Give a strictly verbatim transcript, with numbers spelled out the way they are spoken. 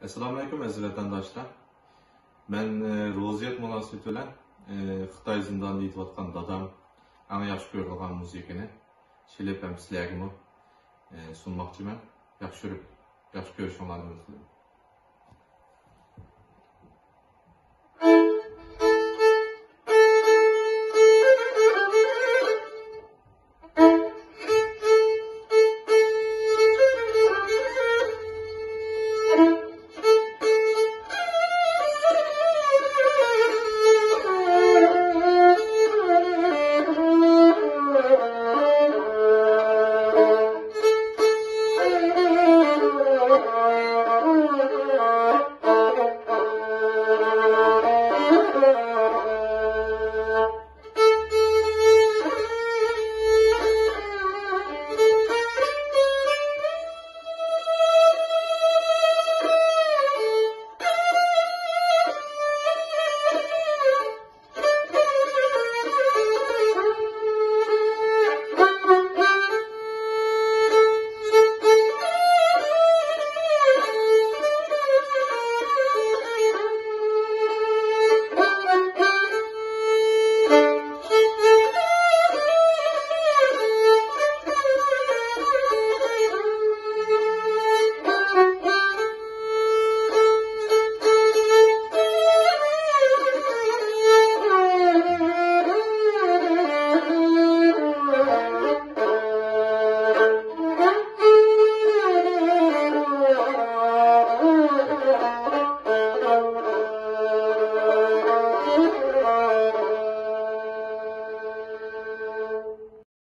ئەسسالامۇئەلەيكۇم ئەزىز ۋەتەنداشلار. مەن ئى، روزىيەت مۇناسىۋىتى بىلەن ئى، خىتاي زىندانىدا يېتىۋاتقان دادام ئەڭ ياخشى كۆرىدىغان مۇزىكىنى چېلىپ ھەم سىلەرگىمۇ ئى، سۇنماقچىمەن. ياخشى كۆرۈپ، ياخشى كۆرۈشۈڭلارنى ئۈمىد قىلىمەن.